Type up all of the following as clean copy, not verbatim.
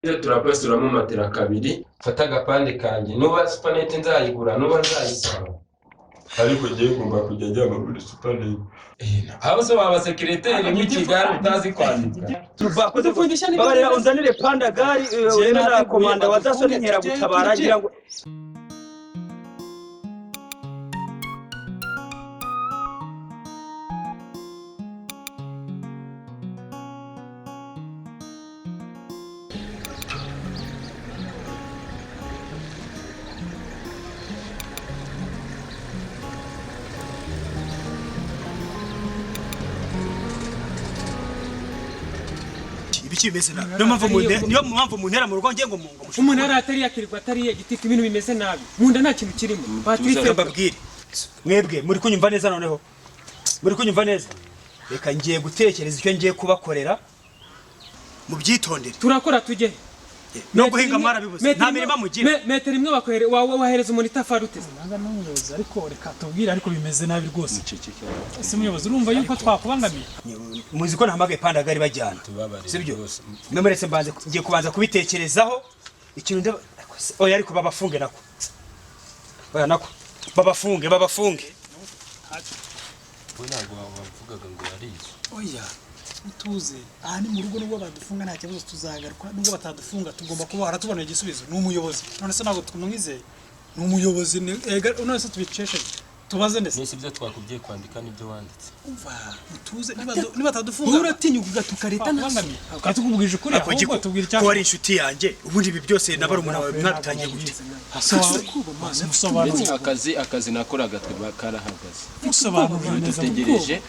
Turapasuramo matera kabiri, mfate agapande kanjye, nuba supanete nzayigura, nuba nzayisaba, ariko ngiye ngomba kujya njyama muri supanete. Aho se waba sekireteri w'i Kigali utazi kwandika? Kudufungisha ni Babarira unzanire pandagari, urebe na komanda wa daso n'inkeragutabara ngira ngo ibiki bimeze nabi. Niyo mpamvu muntera mu rugo ngiye ngo mungo. Umuntu yari atari yakirirwa atariye giti, ibintu bimeze nabi. Mu nda nta kintu kirimo. Patrick, mbabwire. Mwebwe muri kunyumva neza noneho? Muri kunyumva neza? Reka ngiye gutekereza icyo ngiye kubakorera. Mubyitondere. Turakora tujye. No guhinga mwarabibuze. Nta mirima mugira. Metero imwe bakohere wahereza umuntu itafari uteze. Nanga n'umuyobozi ariko reka tubwire, ariko bimeze nabi rwose. Ese umuyobozi urumva yuko twakubangamiye? Muzi ko nahamagaye pandagari bajyana. Sibyo? Mwe muretse mbanze ngiye kubanza kubitekerezaho ikintu ndaba. Oya ariko babafunge nako. Oya nako. Babafunge, babafunge. We ntabwo wavugaga ngo yarize. Oya. Utuze aha ni mu rugo, nubwo badufunga nta kibazo tuzagaruka, nubwo batadufunga tugomba kuba haratuboneye igisubizo. Ni umuyobozi none se ntabwo tumwizeye? Ni umuyobozi none se tubiceshe tubaze ndetse nese ibyo twakubwiye kwandika nibyo wanditse. Umva utuze, niba batadufunga uratinya ugatuka leta ntasubangamiye tukubwije ukuri, ahubwo tubwira icyaha ko ari inshuti yanjye. Ubundi ibi byose na barumuna bawe mwabitangiye gute? Ndetse akazi nakoraga karahagaze. Musobanurire.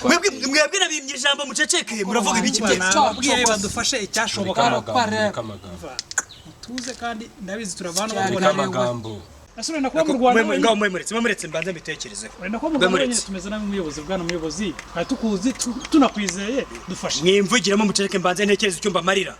Mwebwe nabimye ijambo muceceke, muravuga ibiki byose? Twabwiye badufashe icyashoboka. Tuze kandi ndabizi turavana babona amagambo. Asubira kuba mu Rwanda. Ngaho mwemuretse mbanze mbitekerezeho. Wenda ko mu Rwanda nyine tumeze nabi umuyobozi, bwana muyobozi. Twari tukuzi tunakwizeye, dufashe. Mwimvugiramo muceceke mbanze ntekereze icyo mbamarira.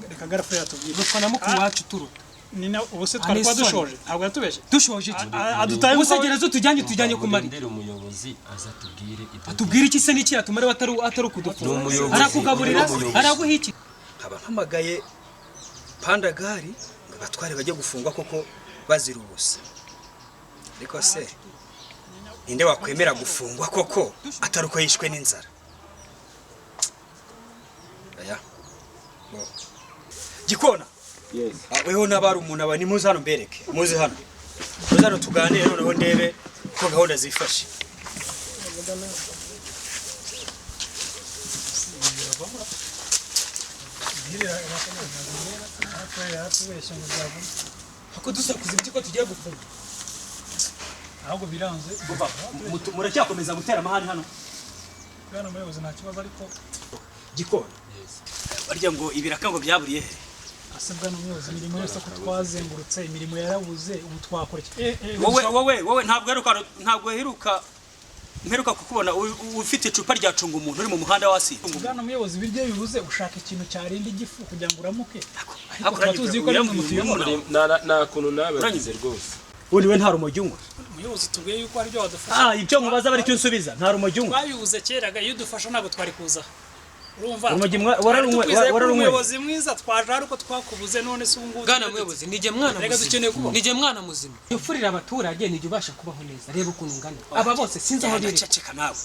Reka garafure yatubwira. Dufana mu kuwacu turuta. Nina ubuse twari kwa dushoje, ntabwo yatubeshye. Dushoje iki? Adutaye usegereza tujyanye tujyanye kumari. Ndere umuyobozi aza tubwire ibyo. Atubwire iki se niki yatumare atari kudufunga. Arakugaburira, araguha iki? Nkaba mpamagaye pandagari ngo batware bajye gufungwa koko bazira ubusa. Ariko se ninde wakwemera gufungwa koko atari uko yishwe n'inzara? Aya. Gikona. Yes. Weho nabari umuntu aba ni muze hano mbereke. Muze hano. Muze hano tuganire noneho ndebe ko gahunda zifashe. Hako dusakuza ibiti ko tugiye gufunga. Ahubwo biranze. Muracyakomeza gutera amahane hano. Bwana muyobozi nta kibazo ariko Gikona. Yes. Barya ngo ibiraka ngo byaburiye he? Ase bwana muyobozi imirimo yose ko twazengurutse imirimo yarabuze ubu twakora iki? Wowe ntabwo heruka mperuka kukubona ufite icupa rya cunga umuntu uri mu muhanda wasi. Bwana muyobozi ibiryo bibuze ushaka ikintu cyarinda igifu kugira ngo uramuke. Ariko tuzi ko ari mu mutuyobora. Nta kuntu nabagize rwose. Ubundi we nta rumogi unywa. Muyobozi tubwiye yuko ari byo wadufasha. Ibyo nkubaza bari cyo nsubiza nta rumogi unywa. Twabibuze keraga iyo udufasha ntabwo twari kuza. Urumva wararumwe umuyobozi mwiza twaje ariko twakubuze none se ubu ngubu. Bwana muyobozi nije mwana muzima. Nije mwana muzima. Ufurira abaturage nije ubasha kubaho neza. Reba ukuntu ngana. Aba bose sinzi aho biri. Ceceka nawe.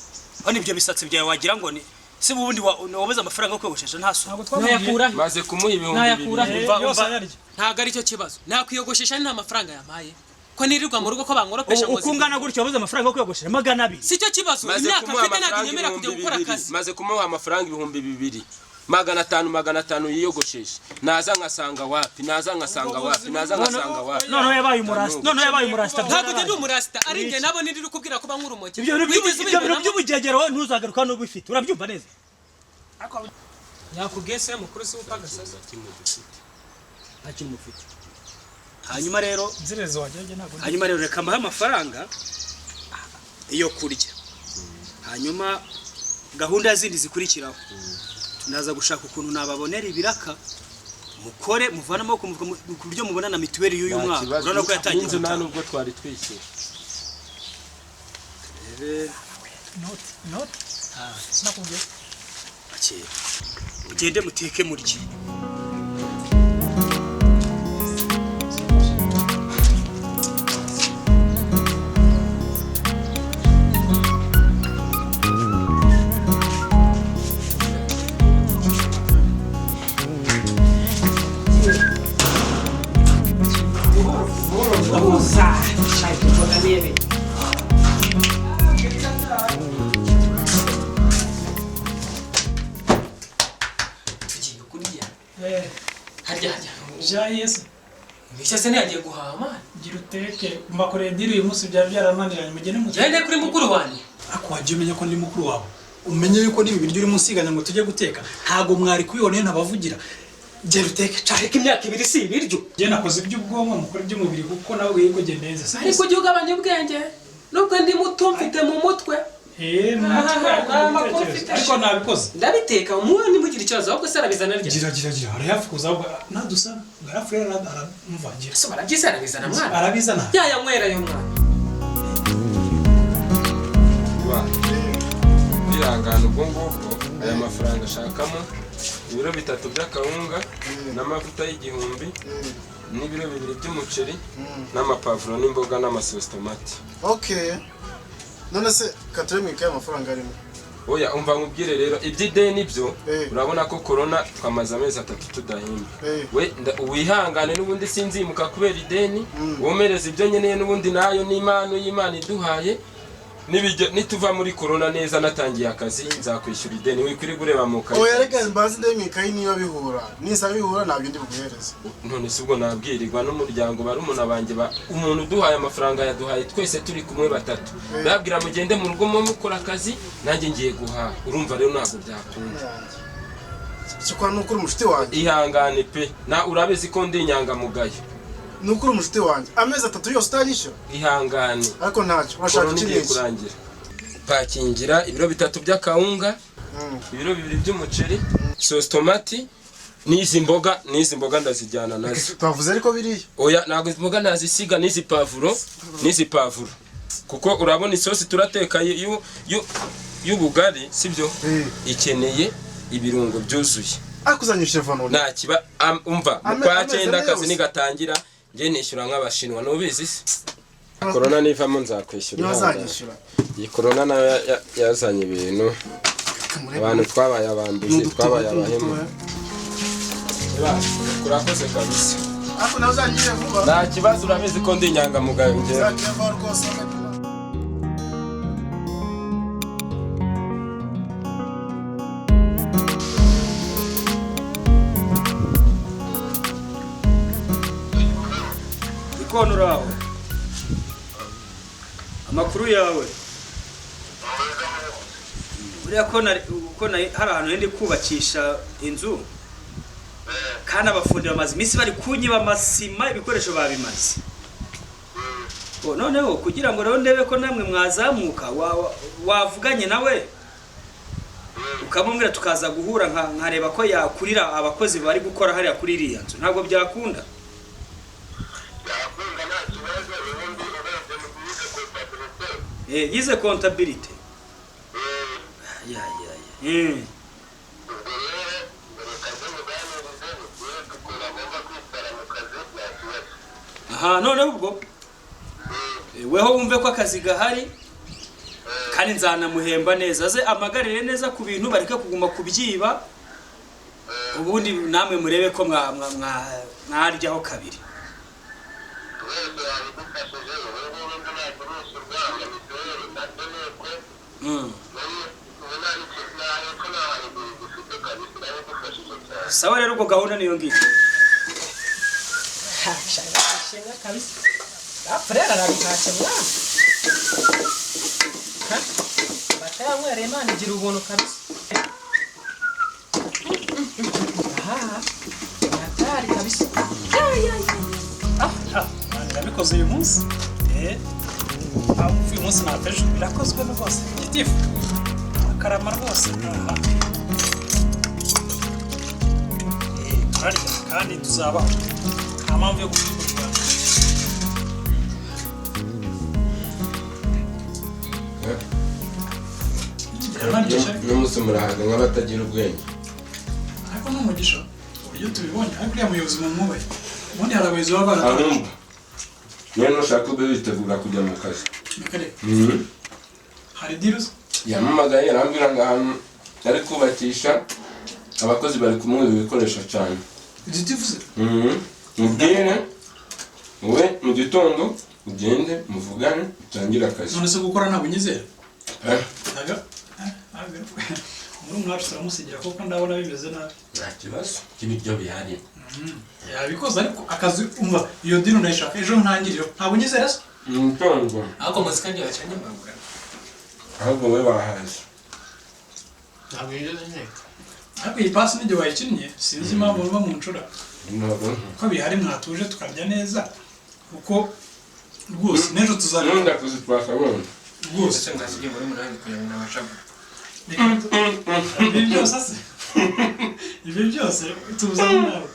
Hano ibyo bisatsi byawe wagira ngo ni se ubundi wabuze amafaranga yo kwiyogoshesha nta so. Nayakura. Maze kumuha 2000. Ntago ari cyo kibazo. Nakwiyogoshesha nta mafaranga yampaye. Ko nirirwa mu rugo ko bankoropesha ngo uko ungana gutyo wabuze amafaranga yo kwiyogoshesha 200. Si cyo kibazo. Imyaka mfite ntabwo inyemera kujya gukora akazi. Maze kumuha amafaranga 2000. 500 yiyogosheshe. Naza nkasanga wapi, naza nkasanga wapi, naza nkasanga wapi. Noneho yabaye umurasta. Noneho yabaye umurasta. Ntabwo ndi umurasta, ari nge nabo niri kubwira ko bankura umogi. Ibyo bintu by'ubugegero wowe ntuzagaruka n'ubifite. Urabyumva neza? Yakubwiye se mukuru se upagasaza. Nta kintu mufite. Hanyuma rero nzirezo wajyaje ntabwo. Hanyuma rero reka mbahe amafaranga iyo kurya. Hanyuma gahunda zindi zikurikiraho. Tunaza gushaka ukuntu nababonera ibiraka mukore muvana amaboko ku buryo mubona na mituweli y'uyu mwaka. Urabona ko yatangiye inzu nta nubwo twari twishyura. Not sinakubwiye. Ugende muteke murye. Harya harya. Jayese. Mbese se ntiyagiye guhaha mani? Gira uteke, mbakoreye deal uyu munsi, byari byarananiranye, mugende muteke. Gende kuri mukuru wanjye. Ariko wajya umenya ko ndi mukuru wawe, umenye yuko n'ibi biryo urimo usiganya ngo tujye guteka ntabwo mwari kubibona iyo ntabavugira. Genda uteke ca. Ariko imyaka 2 si ibiryo. Njye nakoze iby'ubwonko, mukora iby'umubiri, kuko nawe wiye ko neza. Ariko ujye ugabanya ubwenge, nubwo ndi muto mfite mu mutwe. Eh, mu mutwe, ariko Aha, mu amakuru bitekerezo. mfite. Ariko nabikoze. Ndabiteka umwe ntimugire ikibazo, ahubwo se arabizana rya? Gira gira gira, arayafuza ahubwo nadusa garafurera aramva gira. Ese barabyiza, arabizana mwana? Arabizana. Yayanywera yo mwana. Birangana ubwo ngubwo, aya mafaranga ashakamo ibiro 3 by'akawunga n'amavuta y'1000 n'ibiro 2 by'umuceri n'amapavuro n'imboga n'amasositomati. Okay, none se kature mu ikaye amafaranga arimo? Oya, umva nkubwire rero, iby'ideni byo urabona ko korona twamaze amezi 3 tudahemba. We wihangane, n'ubundi sinzimuka kubera ideni, womereze ibyo nkeneye, n'ubundi nayo n'impano y'Imana iduhaye. Nituva muri korona neza natangiye akazi, nzakwishyura ideni, wikwirirwa ureba mu kayi. Oya, reka mbanze ndebe mu ikayi niba bihura, nisaba bihura ntabyo ndi buguhereze. None se ubwo nabwirirwa n'umuryango, barumuna banjye umuntu uduhaye amafaranga yaduhaye twese turi kumwe batatu, babwira mugende mu rugo mube mukora akazi, nanjye ngiye guhaha. Urumva rero ntabwo byakunda. Siko nuko uri umushuti wanjye. Ihangane pe, na urabizi ko ndi inyangamugayo. Nuko uri umushuti wanjye, amezi 3 yose utanyishyura. Ihangane. Ariko ntacyo, urashaka Korona iki igiye n'iki? kurangira. Pakingira ibiro 3 by'akawunga, ibiro 2 by'umuceri, sositomati n'izi mboga, n'izi mboga ndazijyana nazo. Twavuze ariko biriya. Oya, ntabwo izi mboga nazisiga, n'izi pavuro, n'izi pavuro. Kuko urabona isosi turateka y'ubugari, sibyo? Ikeneye ibirungo byuzuye. Ariko uzanyishyura vuba none. Nta kiba, umva, mu kwa amezi 9 ane akazi yose. nigatangira njye nishyura nk'abashinwa, nubizi se? Korona nivamo nzakwishyura. Niba Ihangane. azanyishyura. Iyi korona nayo yazanye ibintu, abantu twabaye abambuzi, twabaye abahemu. Urakoze kabisa. Ariko nawe uzanyishyure vuba. Nta kibazo, urabizi ko ndi inyangamugayo njyewe. Uzanyishyure vuba rwose. Ikona uraho, amakuru yawe? Buriya ko hari ahantu ndi kubakisha inzu, kandi abafundi bamaze iminsi bari kunyiba amasima, ibikoresho babimaze. Noneho kugira ngo rero ndebe ko namwe mwazamuka, wavuganye nawe ukamubwira tukaza guhura, nkareba ko yakurira abakozi bari gukora hariya kuri iriya nzu, ntabwo byakunda? Yize comptabilité. Ya ya ya. Aha, noneho ubwo weho wumve ko akazi gahari, kandi nzanamuhemba neza, aze amagarire neza ku bintu, bareke kuguma kubyiba, ubundi namwe murebe ko mwaryaho kabiri. Sawa rero, ubwo gahunda niyo ngiyo. Shaka kabisa. Frere arabihashye mwana. Batayanywereye, Imana igira ubuntu kabisa. Aha. Hatari kabisa. Ya ya ya. Ndabikoze uyu munsi. Aho uyu munsi nateje birakozwe rwose. Gitifu. Akarama rwose. Aha. Turarya kandi tuzabaho. Nta mpamvu yo gusuzugura. N'umunsi murahaga nk'abatagira ubwenge. Ariko ni umugisha uburyo tubibonye, ariko uriya muyobozi mumwubahe. Ubundi hari abayobozi baba baratoje. Ahubwo niyo nushaka ube witegura kujya mu kazi. Reka reka. Hari deals. Yampamagaye arambwira ngo ahantu ari kubakisha abakozi bari kumuha ibikoresho cyane. Gitifu se? Mubwire wowe mu gitondo ugende muvugane utangire akazi. None se gukora ntabwo unyizera? Eh? Ntabwo. Murumuna wacu turamusigira kuko ndabona bimeze nabi. Nta kibazo cy'ibiryo bihari. Yabikoze, ariko akazi, umva, iyo deal ndayishaka ejo ntangiriro. Ntabwo unyizera se? Umutungo. Ariko muzika ngiye bacanye imbabura. Ahubwo wowe wahaze. Ntabwo yigeze nteka. Ariko iyi pasi n'igihe wayikinnye, sinzi impamvu muba mu ncura. Ntabwo. Ko bihari, mwatuje tukarya neza, kuko rwose n'ejo tuzabikora. Nkunda kuzitwaka wundi. Rwose. Ndetse mwasigiye muri munani kugira ngo nabasha. Ibi byose se, ibi byose tuzana nawe.